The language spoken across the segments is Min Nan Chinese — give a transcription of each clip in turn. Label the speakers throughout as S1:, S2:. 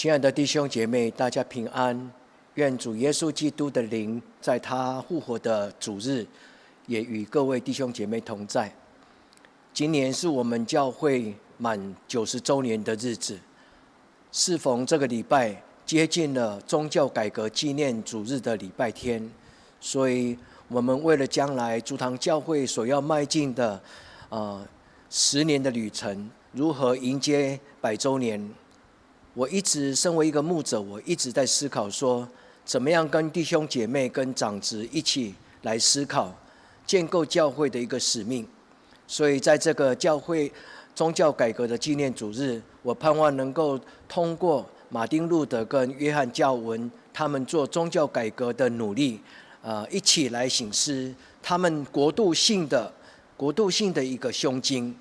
S1: 親愛的弟兄姐妹，大家平安。願主耶穌基督的靈，在他復活的主日，也與各位弟兄姐妹同在。今年是我們教會滿90週年的日子，適逢這個禮拜接近了宗教改革紀念主日的禮拜天，所以我們為了將來竹塘教會所要邁進的10年的旅程，如何迎接100週年？我一直身為一個牧者，我一直在思考說，怎麼樣跟弟兄姐妹、跟長執一起來思考建構教會的一個使命。所以，在這個教會宗教改革的紀念主日，我盼望能夠通過馬丁路德跟約翰教文他們做宗教改革的努力，一起來省思他們國度性的一個胸襟。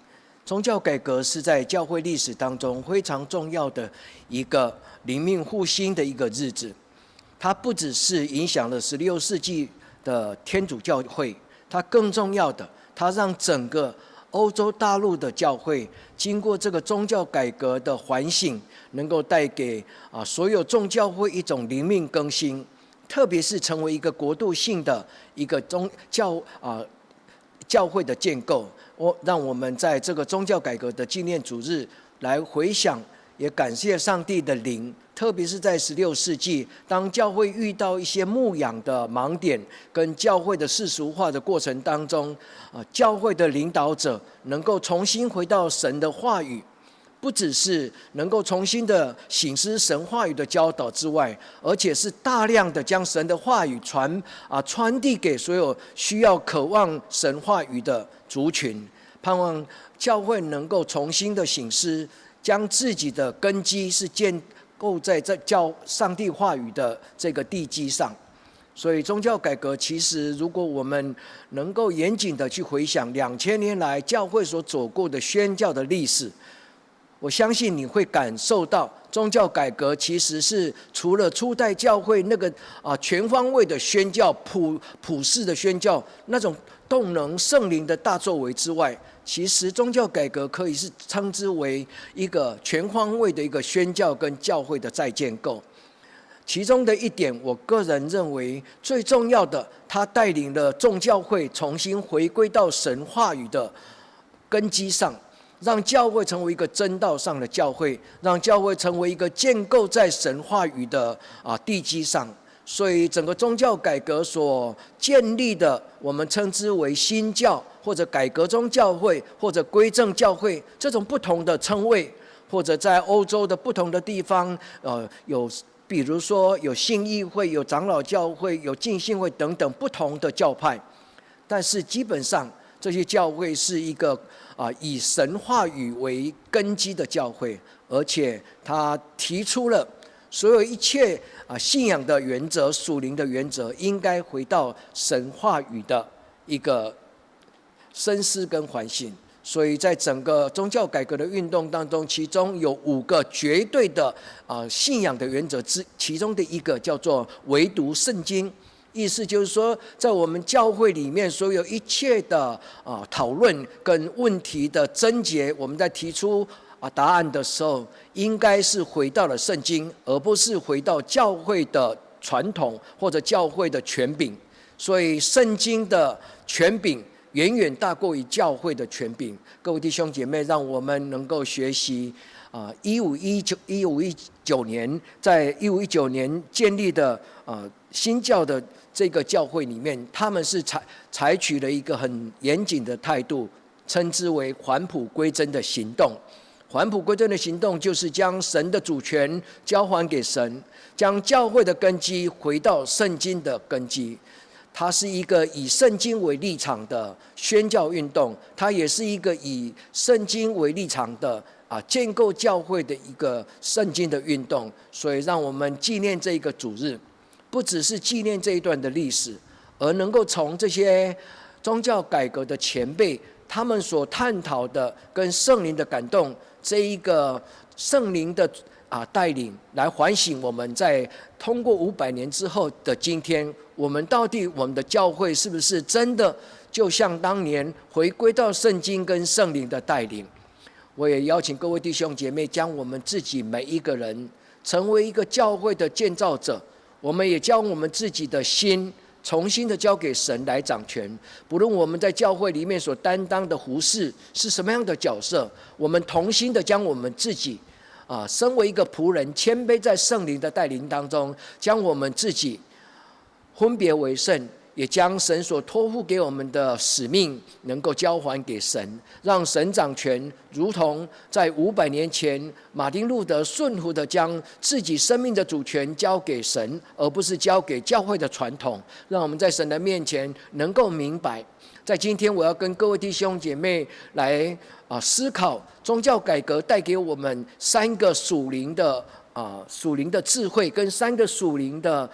S1: 宗教改革是在教會歷史當中非常重要的一個靈命復興的一個日子。它不只是影響了16世紀的天主教會，它更重要的，它讓整個歐洲大陸的教會經過這個宗教改革的反省，能夠帶給所有眾教會一種靈命更新，特別是成為一個國度性的一個宗教教會的建構。讓我們在這個宗教改革的紀念主日來回想，也感謝上帝的靈，特別是在16世紀，當教會遇到一些牧養的盲點跟教會的世俗化的過程當中，教會的領導者能夠重新回到神的話語，不只是能夠重新的省思神話語的教導之外，而且是大量的將神的話語傳遞給所有需要渴望神話語的族群，盼望教會能夠重新的省思，將自己的根基是建構在這教上帝話語的這個地基上。所以宗教改革其實，如果我們能夠嚴謹的去回想2000年來教會所走過的宣教的歷史，我相信你會感受到，宗教改革其實是除了初代教會那個全方位的宣教、普世的宣教那種動能聖靈的大作為之外，其實宗教改革可以是稱之為一個全方位的一個宣教跟教會的再建構。其中的一點，我個人認為最重要的，他帶領了眾教會重新回歸到神話語的根基上，讓教會成為一個真道上的教會，讓教會成為一個建構在神話語的地基上。所以，整個宗教改革所建立的，我們稱之為新教或者改革宗教會或者歸正教會這種不同的稱謂，或者在歐洲的不同的地方，有比如說有信義會、有長老教會、有浸信會等等不同的教派，但是基本上這些教會是一個以神話語為根基的教會，而且他提出了所有一切信仰的原則、屬靈的原則，應該回到神話語的一個深思跟反省。所以在整個宗教改革的運動當中，其中有五個絕對的信仰的原則之，其中的一個叫做唯獨聖經。意思就是說，在我們教會裡面，所有一切的討論跟問題的症結，我們在提出答案的時候，應該是回到了聖經，而不是回到教會的傳統或者教會的權柄。所以，聖經的權柄遠遠大過於教會的權柄。各位弟兄姐妹，讓我們能夠學習1519年，在1519年建立的新教的這個教會裡面，他們是採取了一個很嚴謹的態度，稱之為返璞歸真的行動。返璞歸真的行動就是將神的主權交還給神，將教會的根基回到聖經的根基。它是一個以聖經為立場的宣教運動，它也是一個以聖經為立場的建構教會的一個聖經的運動。所以，讓我們紀念這一個主日，不只是紀念這一段的歷史，而能夠從這些宗教改革的前輩他們所探討的跟聖靈的感動，這一個聖靈的帶領來反省我們在通過500年之後的今天，我們到底我們的教會是不是真的就像當年回歸到聖經跟聖靈的帶領？我也邀請各位弟兄姐妹，將我們自己每一個人成為一個教會的建造者。我們也將我們自己的心重新的交給神來掌權。不論我們在教會裡面所擔當的服事是什麼樣的角色，我們同心的將我們自己身為一個僕人，謙卑在聖靈的帶領當中，將我們自己分別為聖，也將神所托付給我們的使命能夠交還給神，讓神掌權，如同在500年前，馬丁路德順服的將自己生命的主權交給神，而不是交給教會的傳統。讓我們在神的面前能夠明白，在今天我要跟各位弟兄姐妹來思考宗教改革帶給我們三個屬靈的智慧跟三個屬靈的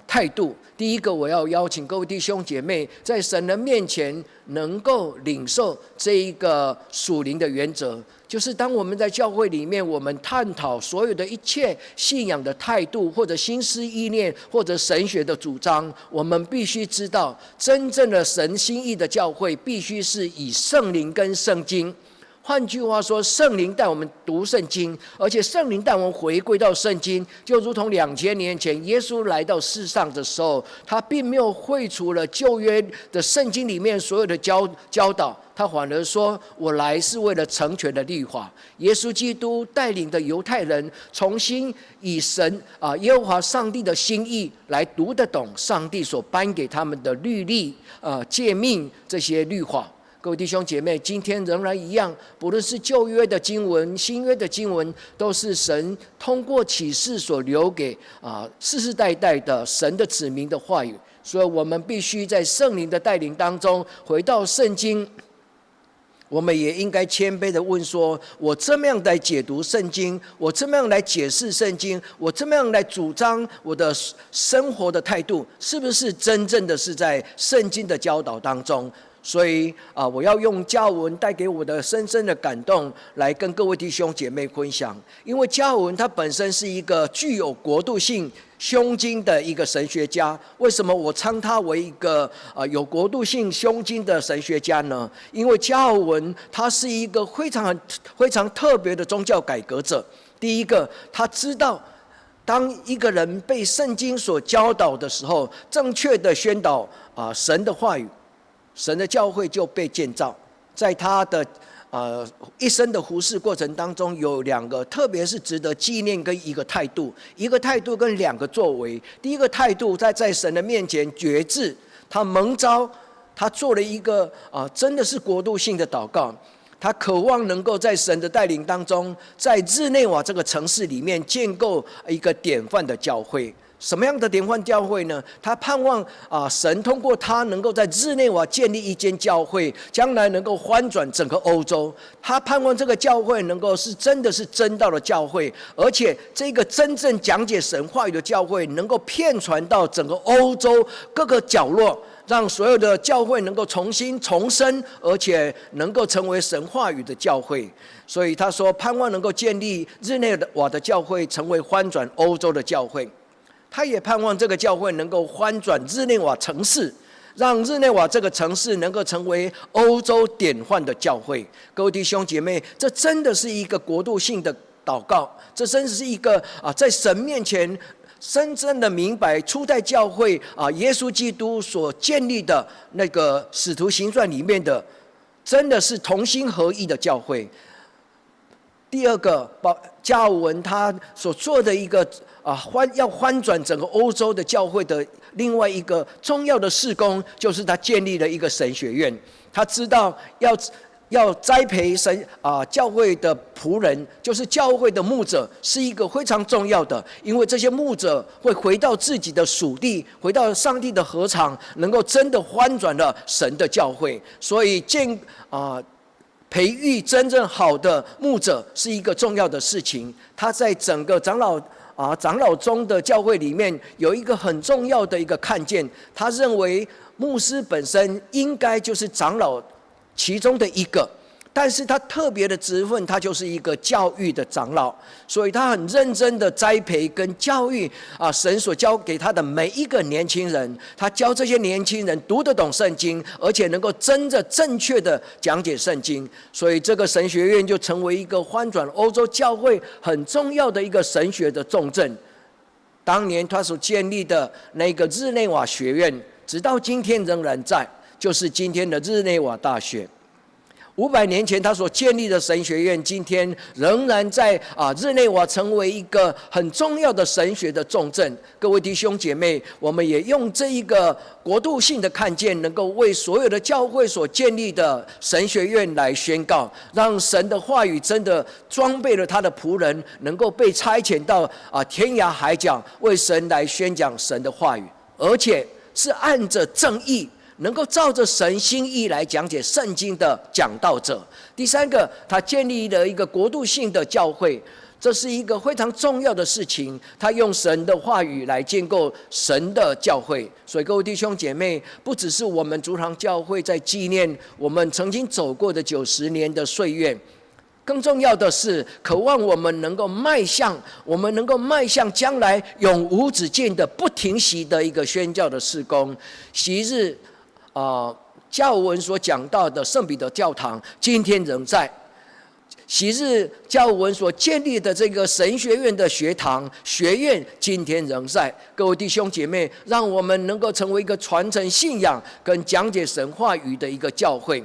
S1: 態度。第一個，我要邀請各位弟兄姐妹在神的面前能夠領受這一個屬靈的原則，就是當我們在教會裡面，我們探討所有的一切信仰的態度，或者心思意念，或者神學的主張，我們必須知道，真正的神心意的教會，必須是以聖靈跟聖經。換句話說，聖靈帶我們讀聖經，而且聖靈帶我們回歸到聖經，就如同2000年前耶穌來到世上的時候，他並沒有廢除了舊約的聖經裡面所有的教導，他反而說：“我來是為了成全的律法。”耶穌基督帶領的猶太人重新以神耶和華上帝的心意來讀得懂上帝所頒給他們的律例誡命這些律法。各位弟兄姐妹，今天仍然一樣，不論是舊約的經文、新約的經文，都是神通過啟示所留給世世代代的神的子民的話語。所以，我們必須在聖靈的帶領當中，回到聖經。我們也應該謙卑的問說：我這麼樣來解讀聖經，我這麼樣來解釋聖經，我這麼樣來主張我的生活的態度，是不是真正的是在聖經的教導當中？所以我要用加爾文帶給我的深深的感動來跟各位弟兄姐妹分享。因為加爾文他本身是一個具有國度性胸襟的一個神學家。為什麼我稱他為一個有國度性胸襟的神學家呢？因為加爾文他是一個非常非常特別的宗教改革者。第一個，他知道，當一個人被聖經所教導的時候，正確的宣導神的話語，神的教會就被建造。在他的一生的服事過程當中，有兩個特別是值得紀念跟一個態度，一個態度跟兩個作為。第一個態度在神的面前決志，他蒙召，他做了一個真的是國度性的禱告。他渴望能夠在神的帶領當中，在日內瓦這個城市裡面建構一個典範的教會。什麼樣的典範教會呢？他盼望神通過他能夠在日內瓦建立一間教會，將來能夠翻轉整個歐洲。他盼望這個教會能夠是真的是真道的教會，而且這個真正講解神話語的教會能夠遍傳到整個歐洲各個角落，讓所有的教會能夠重新重生，而且能夠成為神話語的教會。所以他說，盼望能夠建立日內瓦的教會，成為翻轉歐洲的教會。他也盼望這個教會能夠翻轉日內瓦城市，讓日內瓦這個城市能夠成為歐洲典範的教會。各位弟兄姐妹，這真的是一個國度性的禱告，這真是一個在神面前深深的明白初代教會耶穌基督所建立的那個使徒行傳裡面的，真的是同心合意的教會。第二個，加爾文他所做的一個要翻轉整個歐洲的教會的另外一個重要的事工，就是他建立了一個神學院。他知道要栽培神教會的僕人，就是教會的牧者，是一個非常重要的，因為這些牧者會回到自己的屬地，回到上帝的禾場，能夠真的翻轉了神的教會。所以培育真正好的牧者是一個重要的事情。他在整個長老宗的教會裡面有一個很重要的一個看見，他認為牧師本身應該就是長老其中的一個，但是他不是長老的一個。但是他特别的职分，他就是一个教育的长老，所以他很认真的栽培跟教育啊，神所交给他的每一个年轻人，他教这些年轻人读得懂圣经，而且能够真的正确的讲解圣经，所以这个神学院就成为一个翻转欧洲教会很重要的一个神学的重镇。当年他所建立的那个日内瓦学院，直到今天仍然在，就是今天的日内瓦大学。500年前他所建立的神学院，今天仍然在啊日内瓦成为一个很重要的神学的重镇。各位弟兄姐妹，我们也用这一个国度性的看见，能够为所有的教会所建立的神学院来宣告，让神的话语真的装备了他的仆人，能够被差遣到啊天涯海角，为神来宣讲神的话语，而且是按着正意，能够照着神心意来讲解圣经的讲道者。第三个，他建立了一个国度性的教会，这是一个非常重要的事情。他用神的话语来建构神的教会。所以，各位弟兄姐妹，不只是我们竹堂教会在纪念我们曾经走过的90年的岁月。更重要的是，渴望我们能够迈向，我们能够迈向将来永无止境的、不停息的一个宣教的事工。昔日加尔文所讲到的圣彼得教堂，今天仍在。昔日加尔文所建立的这个神学院的学堂学院，今天仍在。各位弟兄姐妹，让我们能够成为一个传承信仰跟讲解神话语的一个教会。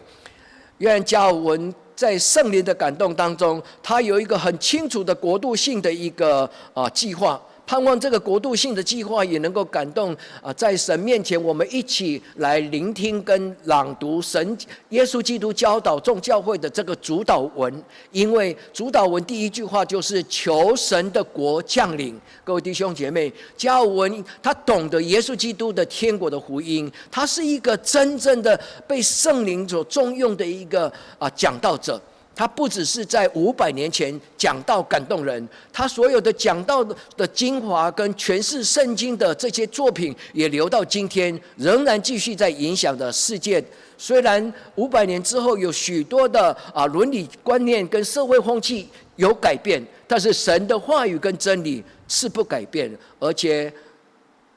S1: 约翰加尔文在圣灵的感动当中，他有一个很清楚的国度性的一个计划。盼望这个国度性的计划也能够感动啊，在神面前，我们一起来聆听跟朗读神耶稣基督教导众教会的这个主祷文。因为主祷文第一句话就是求神的国降临。各位弟兄姐妹，加尔文他懂得耶稣基督的天国的福音，他是一个真正的被圣灵所重用的一个讲道者。他不只是在500年前讲道感动人，他所有的讲道的精华跟诠释圣经的这些作品，也留到今天，仍然继续在影响着世界。虽然五百年之后有许多的伦理观念跟社会风气有改变，但是神的话语跟真理是不改变，而且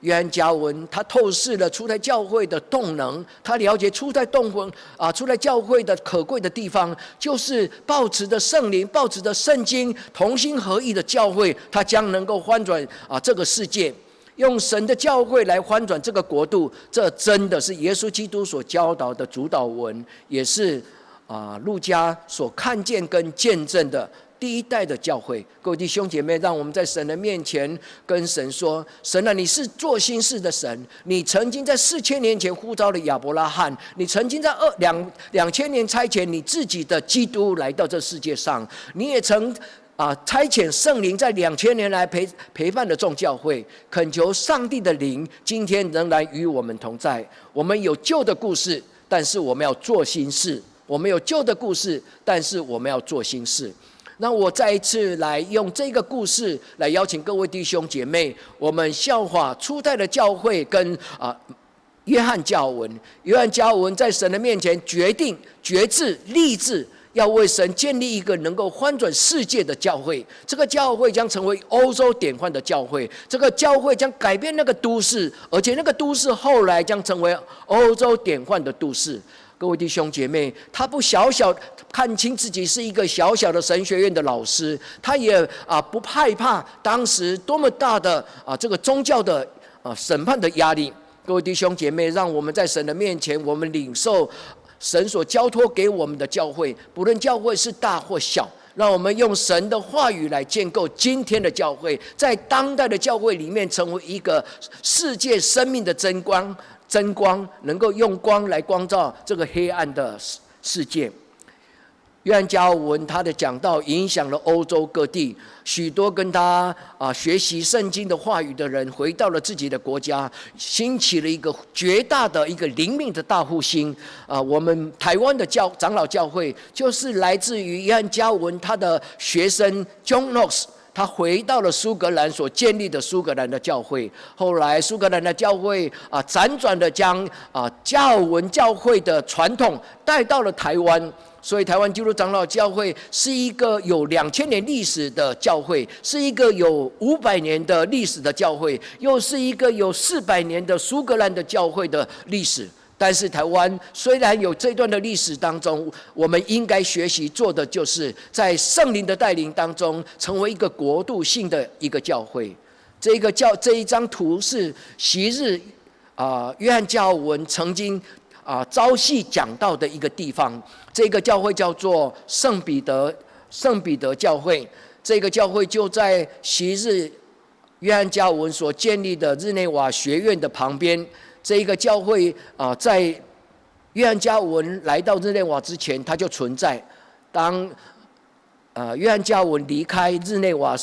S1: 约翰加尔文他透视了初代教会的动能，他了解初代动能啊，初代教会的可贵的地方，就是抱持着圣灵、抱持着圣经，同心合意的教会，他将能够翻转这个世界，用神的教会来翻转这个国度。这真的是耶稣基督所教导的主祷文，也是路加所看见跟见证的第一代的教会。各位弟兄姐妹，让我们在神的面前跟神说：“神啊，你是做新事的神，你曾经在4000年前呼召了亚伯拉罕，你曾经在2000年差遣你自己的基督来到这世界上，你也曾差遣圣灵在2000年来陪伴的众教会，恳求上帝的灵今天仍然与我们同在。我们有旧的故事，但是我们要做新事；我们有旧的故事，但是我们要做新事。”那我再一次来用这个故事来邀请各位弟兄姐妹，我们效法初代的教会跟约翰加尔文。约翰加尔文在神的面前决定、决志、立志，要为神建立一个能够翻转世界的教会。这个教会将成为欧洲典范的教会，这个教会将改变那个都市，而且那个都市后来将成为欧洲典范的都市。各位弟兄姐妹，他不小小看轻自己是一个小小的神学院的老师，他也不害怕当时多么大的这个宗教的审判的压力。各位弟兄姐妹，让我们在神的面前，我们领受神所交托给我们的教会，不论教会是大或小，让我们用神的话语来建构今天的教会，在当代的教会里面成为一个世界生命的真光。真光能够用光来光照这个黑暗的世界。约翰加尔文他的讲道影响了欧洲各地，许多跟他学习圣经的话语的人回到了自己的国家，兴起了一个绝大的一个灵命的大复兴啊！我们台湾的长老教会就是来自于约翰加尔文他的学生 John Knox。他回到了苏格兰所建立的苏格兰的教会，后来苏格兰的教会辗转的将加尔文教会的传统带到了台湾。所以，我们台湾的长老教会就是来自于约翰加尔文所以台灣基督長老教會是一個有2000年歷史的教會，是一個有500年的歷史的教會，又是一個有400年的蘇格蘭的教會的歷史。但是台灣雖然有這段的歷史當中，我們應該學習做的，就是在聖靈的帶領當中，成為一個國度性的一個教會。這個教這一張圖是昔日約翰加爾文曾經朝夕講道的一個地方。這個教會叫做聖彼得教會。這個教會就在昔日約翰加爾文所建立的日內瓦學院的旁邊。這個教會在約翰加爾文來到日內瓦之前，它就存在。當約翰加爾文離開日內瓦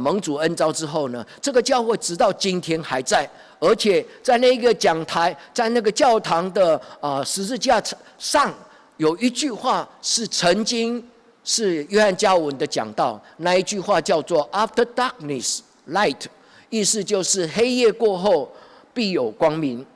S1: 蒙主恩召之後呢，這個教會直到今天還在，而且在那個講台，在那個教堂的十字架上，有一句話是曾經是約翰加爾文的講道，那一句話叫做 “After darkness, light”，意思就是黑夜過後必有光明。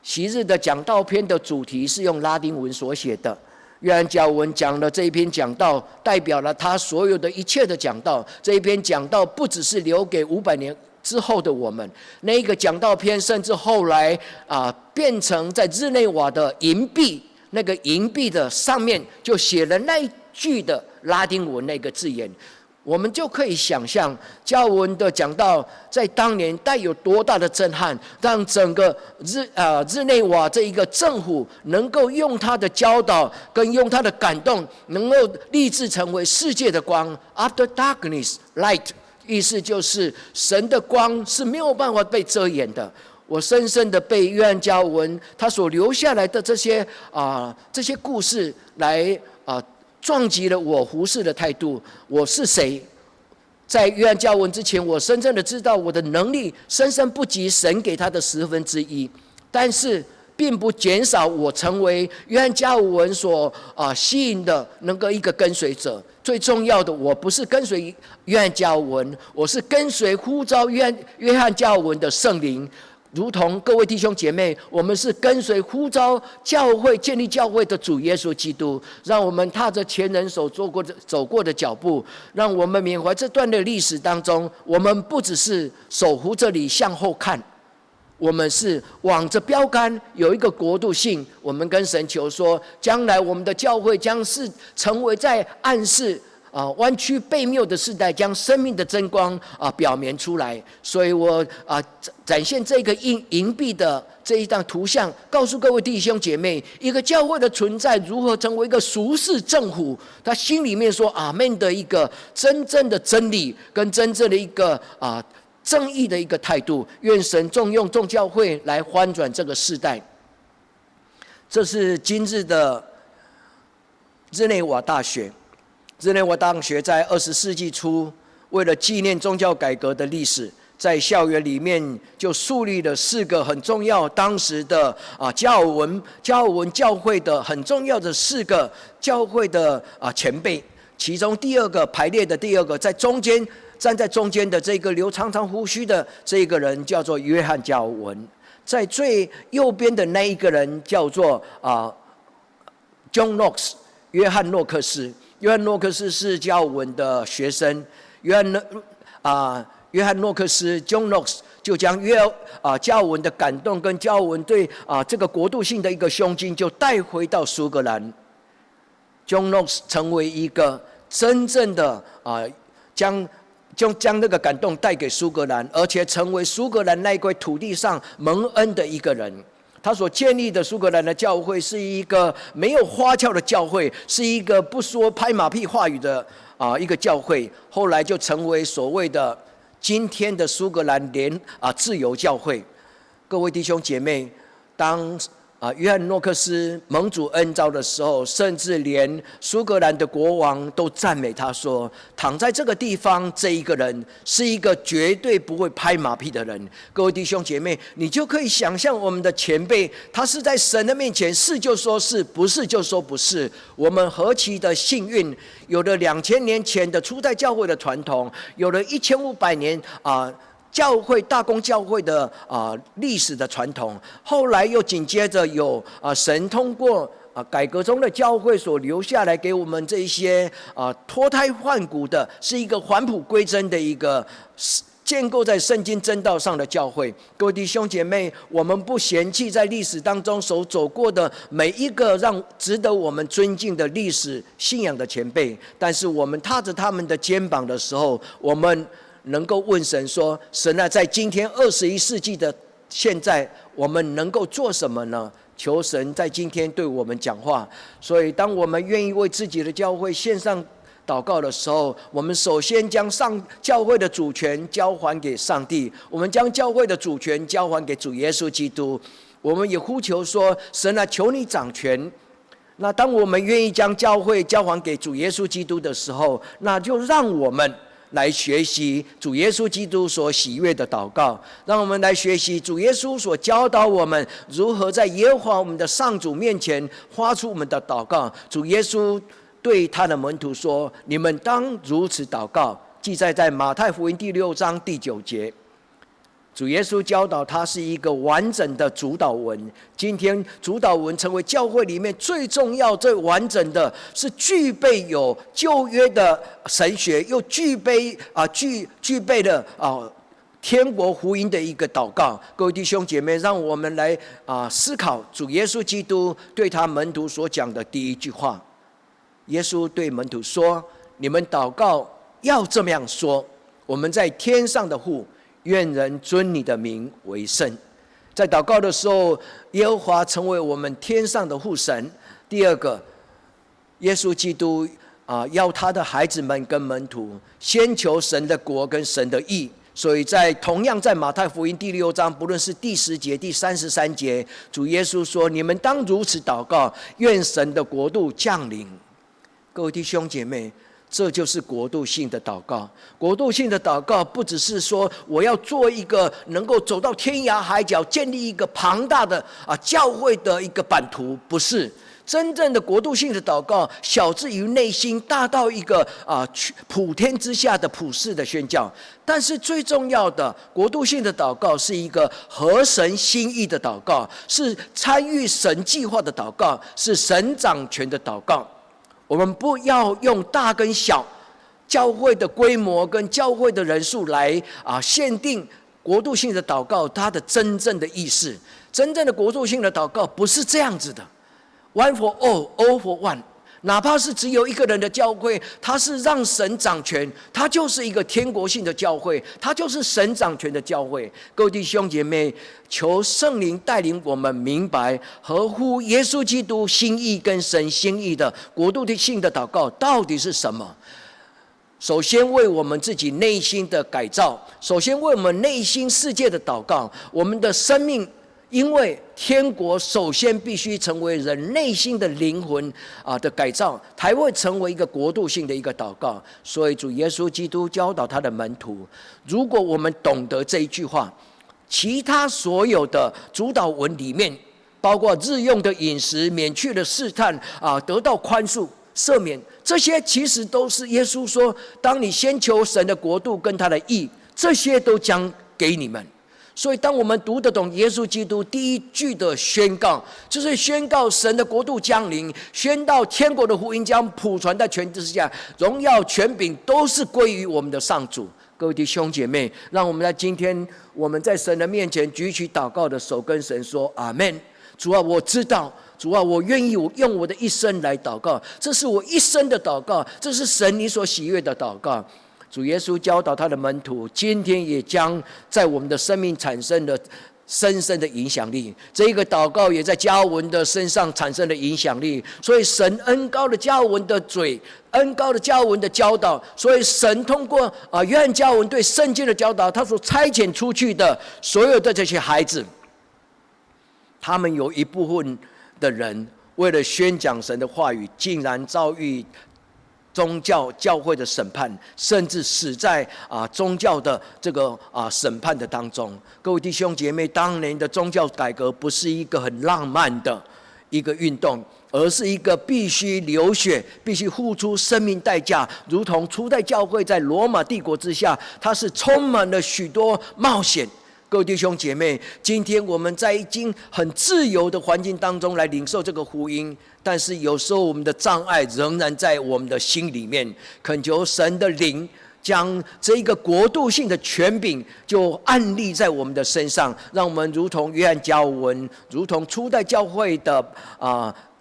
S1: 昔日的講道篇的主題是用拉丁文所寫的。約翰加爾文講的這一篇講道，代表了他所有的一切的講道。這一篇講道不只是留給500年之後的我們，那個講道篇甚至後來變成在日內瓦的銀幣，那個銀幣的上面就寫了那一句的拉丁文那個字眼。我們就可以想象加爾文的講道在當年帶有多大的震撼，讓整個日內瓦這一個政府能夠用他的教導跟用他的感動，能夠立志成為世界的光。After darkness, light，意思就是神的光是沒有辦法被遮掩的。我深深的被約翰加爾文他所留下來的這些故事來撞擊了我服侍的態度。我是誰？在約翰加爾文之前，我深深的知道我的能力深深不及神給他的1/10，但是並不減少我成為約翰加爾文所吸引的能夠一個跟隨者。最重要的，我不是跟隨約翰加爾文，我是跟隨呼召約翰加爾文的聖靈。如同各位弟兄姐妹，我們是跟隨呼召教會、建立教會的主耶穌基督，讓我們踏着前人所做過的、走過的腳步，讓我們緬懷這段的歷史當中，我們不只是守護這裡向後看，我們是往着標杆，有一個國度性。我們跟神求說，將來我們的教會將是成為在暗室彎曲悖謬的世代，將生命的真光表明出來。所以我展現這個銀幣的這一張圖像，告訴各位弟兄姐妹，一個教會的存在如何成為一個俗世政府，他心裡面說阿門的一個真正的真理，跟真正的一個正義的一個態度。願神重用眾教會來翻轉這個世代。這是今日的日內瓦大學。日內瓦大學在20世紀初，為了紀念宗教改革的歷史，在校園裡面就樹立了四個很重要當時的加爾文教會的很重要的四個教會的前輩。其中第二個排列的第二個在中間站在中間的這個留長長鬍鬚的這個人叫做約翰加爾文，在最右邊的那一個人叫做John Knox 約翰諾克斯。約翰諾克斯是加爾文的學生，約翰諾克斯 John Knox 就將約加爾文的感動跟加爾文對這個國度性的一個胸襟就帶回到蘇格蘭。John Knox 成為一個真正的將那個感動帶給蘇格蘭，而且成為蘇格蘭那塊土地上蒙恩的一個人。他所建立的蘇格蘭的教會是一個沒有花俏的教會，是一個不說拍馬屁話語的一個教會。後來就成為所謂的今天的蘇格蘭聯自由教會。各位弟兄姐妹，當約翰諾克斯蒙主恩召的時候，甚至連蘇格蘭的國王都讚美他說：“躺在這個地方這一個人是一個絕對不會拍馬屁的人。”各位弟兄姐妹，你就可以想象我們的前輩，他是在神的面前是就說是，不是就說不是。我們何其的幸運，有了2000年前的初代教會的傳統，有了1500年教會大公教會的歷史的傳統，後來又緊接着有神通過改革宗的教會所留下來給我們這一些脫胎換骨的，是一個返璞歸真的一個建構在聖經真道上的教會。各位弟兄姐妹，我們不嫌棄在歷史當中所走過的每一個讓值得我們尊敬的歷史信仰的前輩，但是我們踏着他們的肩膀的時候，我們能夠問神說：神啊，在今天21世紀的現在，我們能夠做什麼呢？求神在今天對我們講話。所以，當我們願意為自己的教會獻上禱告的時候，我們首先將上教會的主權交還給上帝，我們將教會的主權交還給主耶穌基督。我們也呼求說：神啊，求你掌權。那當我們願意將教會交還給主耶穌基督的時候，那就讓我們來學習主耶穌基督所喜悅的禱告，讓我們來學習主耶穌所教導我們如何在耶和華我們的上主面前發出我們的禱告。主耶穌對他的門徒說：“你們當如此禱告。”記載在馬太福音第六章第九節。主耶穌教導他是一個完整的主禱文。今天主禱文成為教會裡面最重要、最完整的，是具備有舊約的神學，又具備啊具具備了天國福音的一個禱告。各位弟兄姐妹，讓我們來思考主耶穌基督對他門徒所講的第一句話。耶穌對門徒說：“你們禱告要這麼樣說：我們在天上的父，願人尊你的名為聖。”在禱告的時候，耶和華成為我們天上的父神。第二個，耶穌基督要他的孩子們跟門徒先求神的國跟神的義。所以在同樣在馬太福音第六章，不論是第10節、第33節，主耶穌說：“你們當如此禱告，願神的國度降臨。”各位弟兄姐妹，這就是國度性的禱告。國度性的禱告不只是說我要做一個能夠走到天涯海角，建立一個龐大的教會的一個版圖，不是。真正的國度性的禱告，小至於內心，大到一個普天之下的普世的宣教。但是最重要的國度性的禱告，是一個合神心意的禱告，是參與神計劃的禱告，是神掌權的禱告。我們不要用大跟小、教會的規模跟教會的人數來限定國度性的禱告它的真正的意思。真正的國度性的禱告不是這樣子的，One for all, all for one。哪怕是只有一個人的教會，它是讓神掌權，它就是一個天國性的教會，它就是神掌權的教會。各位弟兄姐妹，求聖靈帶領我們明白合乎耶穌基督心意跟神心意的國度的性的禱告到底是什麼。首先為我們自己內心的改造，首先為我們內心世界的禱告，我們的生命。因為天國首先必須成為人內心的靈魂的改造，才會成為一個國度性的一個禱告。所以主耶穌基督教導他的門徒，如果我們懂得這一句話，其他所有的主禱文裡面，包括日用的飲食、免去了試探得到寬恕、赦免，這些其實都是耶穌說：當你先求神的國度跟他的義，這些都將給你們。所以，當我們讀得懂耶穌基督第一句的宣告，就是宣告神的國度降臨，宣告天國的福音將普傳在全世界，榮耀權柄都是歸於我們的上主。各位弟兄姐妹，讓我們在今天我們在神的面前舉起禱告的手，跟神說：阿門。主啊，我知道，主啊，我願意我用我的一生來禱告，這是我一生的禱告，這是神你所喜悅的禱告。主耶穌教導他的門徒，今天也將在我們的生命產生了深深的影響力。這個禱告也在嘉文的身上產生了影響力。所以神恩膏了嘉文的嘴，恩膏了嘉文的教導。所以神通過約翰嘉文對聖經的教導，他所差遣出去的所有的這些孩子，他們有一部分的人為了宣講神的話語，竟然遭遇宗教教會的審判，甚至死在宗教的這個審判的當中。各位弟兄姐妹，當年的宗教改革不是一個很浪漫的一個運動，而是一個必須流血、必須付出生命代價，如同初代教會在羅馬帝國之下，它是充滿了許多冒險。各位弟兄姐妹，今天我們在已經很自由的環境當中來領受這個福音，但是有時候我們的障礙仍然在我們的心裡面。懇求神的靈將這個國度性的權柄就按立在我們的身上，讓我們如同約翰加爾文，如同初代教會的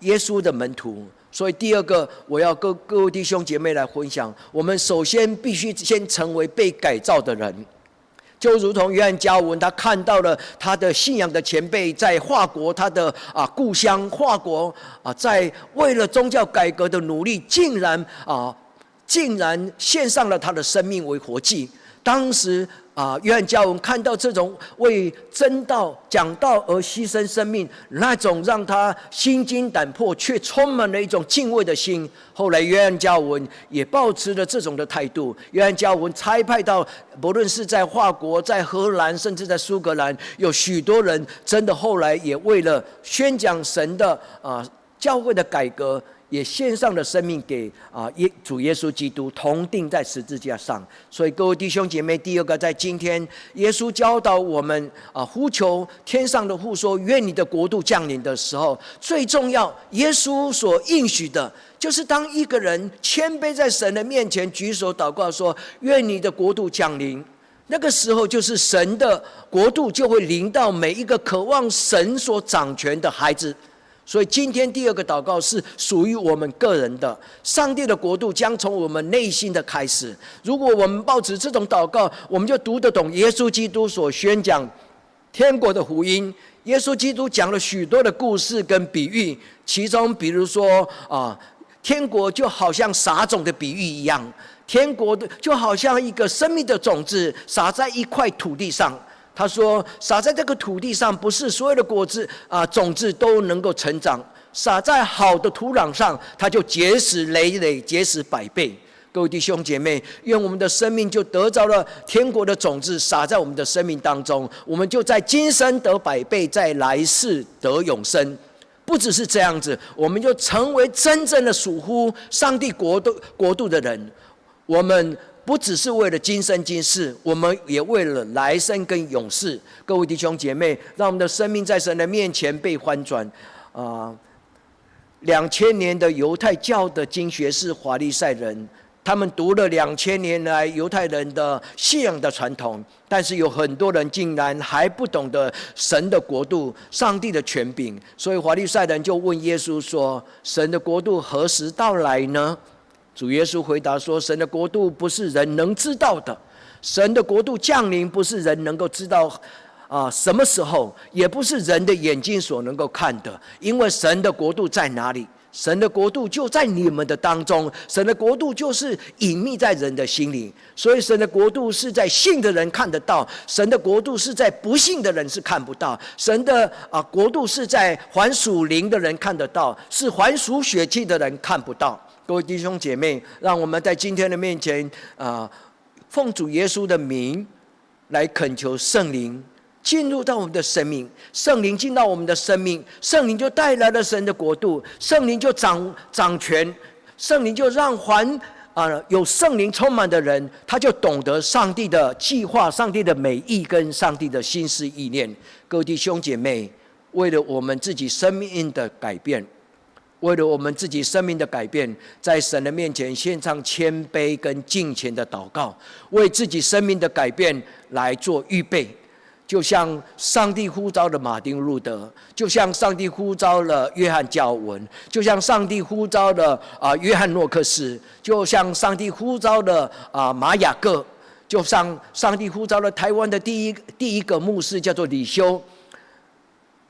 S1: 耶穌的門徒。所以第二個，我要跟各位弟兄姐妹來分享，我們首先必須先成為被改造的人。就如同約翰加爾文，他看到了他的信仰的前輩在法國，他的故鄉法國在為了宗教改革的努力，竟然獻上了他的生命為活祭。當時約翰加爾文看到這種為真道講道而犧牲生命，那種讓他心驚膽破，卻充滿了一種敬畏的心。後來約翰加爾文也抱持了這種的態度。約翰加爾文差派到，不論是在法國、在荷蘭，甚至在蘇格蘭，有許多人真的後來也為了宣講神的教會的改革，也獻上了生命給主耶穌基督同釘在十字架上。所以各位弟兄姐妹，第二個，在今天耶穌教導我們呼求天上的父說願你的國度降臨的時候，最重要，耶穌所應許的，就是當一個人謙卑在神的面前舉手禱告說願你的國度降臨，那個時候就是神的國度就會臨到每一個渴望神所掌權的孩子。所以今天第二個禱告是屬於我們個人的，上帝的國度將從我們內心的開始。如果我們抱持這種禱告，我們就讀得懂耶穌基督所宣講天國的福音。耶穌基督講了許多的故事跟比喻，其中比如說天國就好像撒種的比喻一樣，天國的就好像一個生命的種子撒在一塊土地上。他說：撒在這個土地上，不是所有的果子種子都能夠成長。撒在好的土壤上，它就結實累累，結實百倍。各位弟兄姐妹，願我們的生命就得着了天國的種子，撒在我們的生命當中，我們就在今生得百倍，在來世得永生。不只是這樣子，我們就成為真正的屬乎上帝國度的人。我們不只是為了今生今世，我們也為了來生跟永世。各位弟兄姐妹，讓我們的生命在神的面前被翻轉。2000年的猶太教的經學士法利賽人，他們讀了兩千年來猶太人的信仰的傳統，但是有很多人竟然還不懂得神的國度、上帝的權柄，所以法利賽人就問耶穌說：“神的國度何時到來呢？”主耶穌回答說：“神的國度不是人能知道的，神的國度降臨不是人能夠知道什麼時候，也不是人的眼睛所能夠看的，因為神的國度在哪裡？神的國度就在你們的當中，神的國度就是隱秘在人的心裡，所以神的國度是在信的人看得到，神的國度是在不信的人是看不到。神的國度是在凡屬靈的人看得到，是凡屬血氣的人看不到。”各位弟兄姐妹，讓我們在今天的面前奉主耶穌的名來懇求聖靈進入到我們的生命，聖靈進到我們的生命，聖靈就帶來了神的國度，聖靈就掌權，聖靈就讓凡有聖靈充滿的人，他就懂得上帝的計劃、上帝的美意跟上帝的心思意念。各位弟兄姐妹，為了我們自己生命的改變，為了我們自己生命的改變，在神的面前獻上謙卑跟敬虔的禱告，為自己生命的改變來做預備。就像上帝呼召了馬丁路德，就像上帝呼召了約翰加爾文，就像上帝呼召了約翰諾克斯，就像上帝呼召了馬雅各，就像上帝呼召了台灣的第一個牧師叫做李修，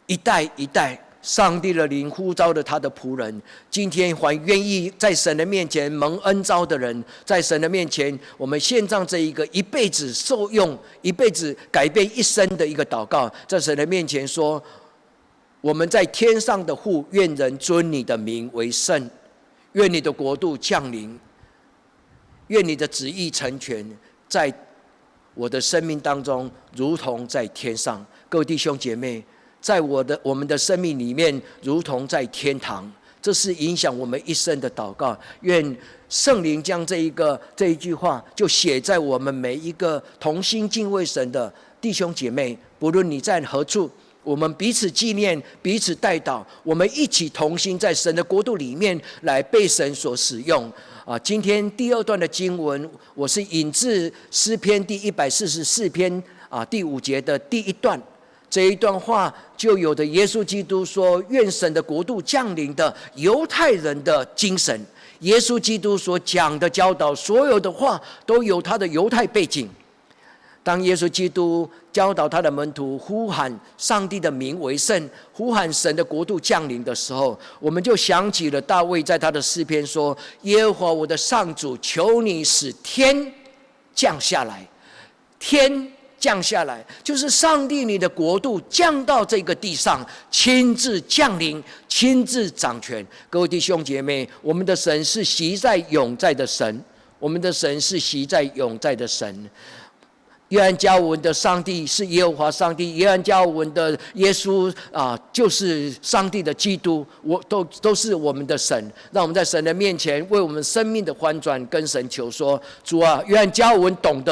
S1: 一代一代，上帝的靈呼召了他的僕人。今天還願意在神的面前蒙恩召的人，在神的面前，我們獻上這一個一輩子受用、一輩子改變一生的一個禱告，在神的面前說：我們在天上的父，願人尊你的名為聖，願你的國度降臨，願你的旨意成全在我的生命當中，如同在天上。各位弟兄姐妹，在我們的生命裡面，如同在天堂，這是影響我們一生的禱告。願聖靈將這一句話，就寫在我們每一個同心敬畏神的弟兄姐妹不论你在何处，我们彼此纪念，彼此代祷，我们一起同心在神的国度里面来被神所使用。啊，今天第二段的经文，我是引自诗篇第144篇啊第五节的第一段。这一段话就有的耶稣基督说：“愿神的国度降临”的犹太人的精神。耶稣基督所讲的教导，所有的话都有他的犹太背景。当耶稣基督教导他的门徒呼喊上帝的名为圣，呼喊神的国度降临的时候，我们就想起了大卫在他的诗篇说：“耶和华我的上主，求你使天降下来，天降下来，就是上帝你的国度降到这个地上，亲自降临，亲自掌权。”各位弟兄姐妹，我们的神是昔在永在的神，我们的神是昔在永在的神。约翰加尔文的上帝是耶和华上帝，约翰加尔文的耶稣啊，就是上帝的基督，我都是我们的神。让我们在神的面前为我们生命的翻转跟神求说：主啊，约翰加尔文懂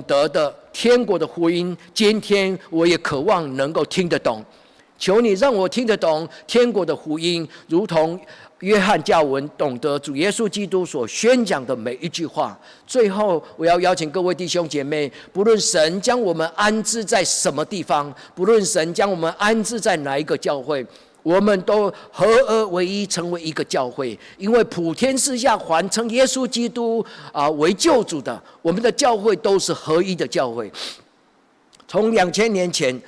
S1: 得的天国的福音，今天我也渴望能够听得懂。求你让我听得懂天国的福音，如同约翰加尔文懂得主耶稣基督所宣讲的每一句话。最后，我要邀请各位弟兄姐妹，不论神将我们安置在什么地方，不论神将我们安置在哪一个教会，我们都合而为一，成为一个教会。因为普天之下，凡称耶稣基督啊为救主的，我们的教会都是合一的教会。从两千年前，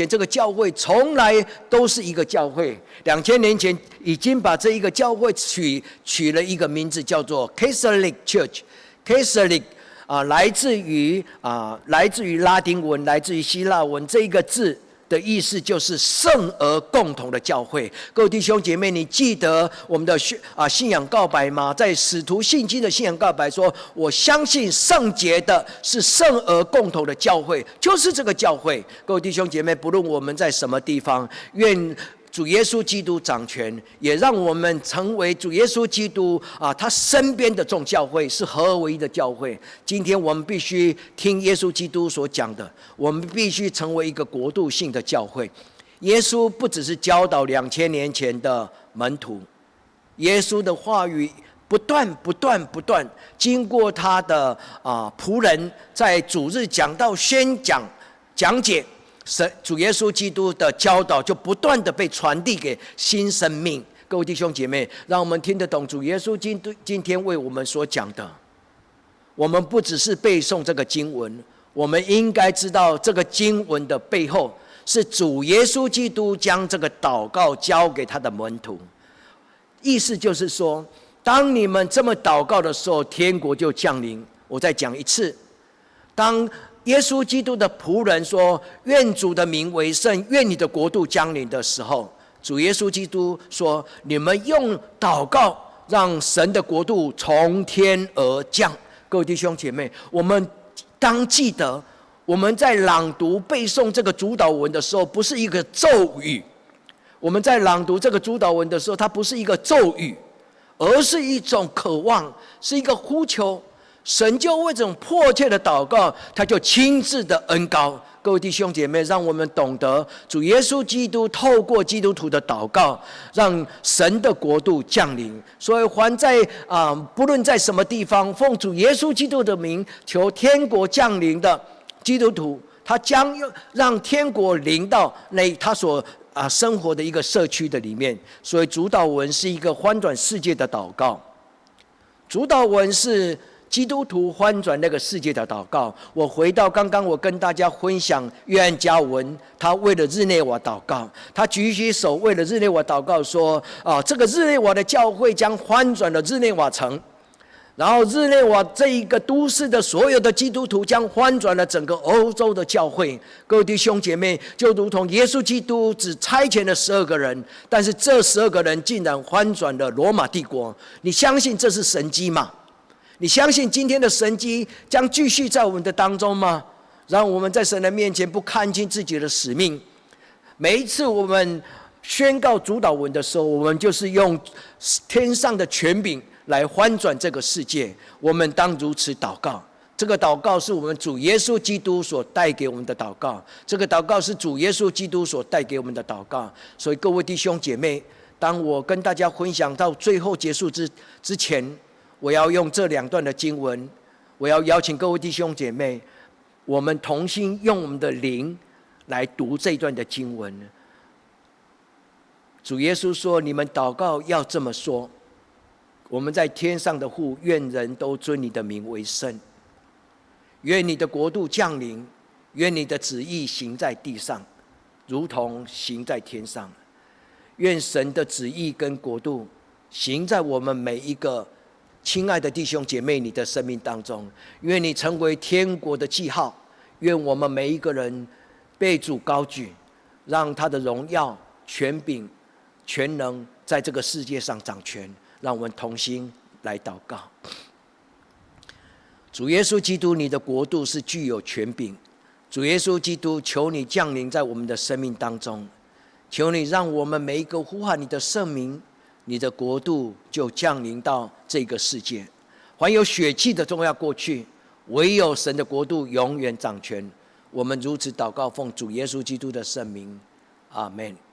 S1: 这个教会从来都是一个教会。两千年前已经把这一个教会取了一个名字，叫做 Catholic Church。Catholic 啊，来自于拉丁文，来自于希腊文，这一个字的意思就是圣而共同的教会。各位弟兄姐妹，你记得我们的信仰告白吗？在使徒信经的信仰告白说：“我相信圣洁的是圣而共同的教会，就是这个教会。”各位弟兄姐妹，不论我们在什么地方，愿主耶稣基督掌权，也让我们成为主耶稣基督啊他身边的众教会，是合而为一的教会。今天我们必须听耶稣基督所讲的，我们必须成为一个国度性的教会。耶稣不只是教导两千年前的门徒，耶稣的话语不断、不断、不断，经过他的仆人在主日讲道宣讲讲解。神主耶稣基督的教导就不断的被传递给新生命。各位弟兄姐妹，让我们听得懂主耶稣基督今天为我们所讲的。我们不只是背诵这个经文，我们应该知道这个经文的背后是主耶稣基督将这个祷告交给他的门徒。意思就是说，当你们这么祷告的时候，天国就降临。我再讲一次，当耶稣基督的仆人说：“愿主的名为圣，愿你的国度降临”的时候，主耶稣基督说：“你们用祷告让神的国度从天而降。”各位弟兄姐妹，我们当记得，我们在朗读背诵这个主祷文的时候，不是一个咒语；我们在朗读这个主祷文的时候，它不是一个咒语，而是一种渴望，是一个呼求。神就为这种迫切的祷告，他就亲自的恩膏。各位弟兄姐妹，让我们懂得主耶稣基督透过基督徒的祷告，让神的国度降临。所以，凡在啊，不论在什么地方，奉主耶稣基督的名求天国降临的基督徒，他将让天国临到那他所生活的一个社区的里面。所以，主祷文是一个翻转世界的祷告。主祷文是基督徒翻转那个世界的祷告。我回到刚刚我跟大家分享约翰加尔文，他为了日内瓦祷告，他举起手为了日内瓦祷告说：“啊，这个日内瓦的教会将翻转了日内瓦城，然后日内瓦这一个都市的所有的基督徒将翻转了整个欧洲的教会。”各位弟兄姐妹，就如同耶稣基督只差遣了十二个人，但是这十二个人竟然翻转了罗马帝国。你相信这是神迹吗？你相信今天的神迹将继续在我们的当中吗？让我们在神的面前不看轻自己的使命。每一次我们宣告主祷文的时候，我们就是用天上的权柄来翻转这个世界。我们当如此祷告。這個禱告是我們主耶穌基督所帶給我們的禱告。這個禱告是主耶穌基督所帶給我們的禱告。所以各位弟兄姐妹，當我跟大家分享到最後結束之前，我要用這兩段的經文，我要邀請各位弟兄姐妹，我們同心用我們的靈來讀這段的經文。主耶穌說：“你們禱告要這麼說：我們在天上的父，願人都尊你的名為聖。願你的國度降臨，願你的旨意行在地上，如同行在天上。願神的旨意跟國度行在我們每一個親愛的弟兄姐妹你的生命當中。願你成為天國的記號。願我們每一個人被主高舉，讓他的榮耀、權柄、全能在這個世界上掌權。讓我們同心來禱告。主耶穌基督，你的國度是具有權柄。主耶穌基督，求你降臨在我們的生命當中，求你讓我們每一個呼喊你的聖名，你的國度就降臨到這個世界。凡有血氣的終要過去，唯有神的國度永遠掌權。我們如此禱告，奉主耶穌基督的聖名，阿門。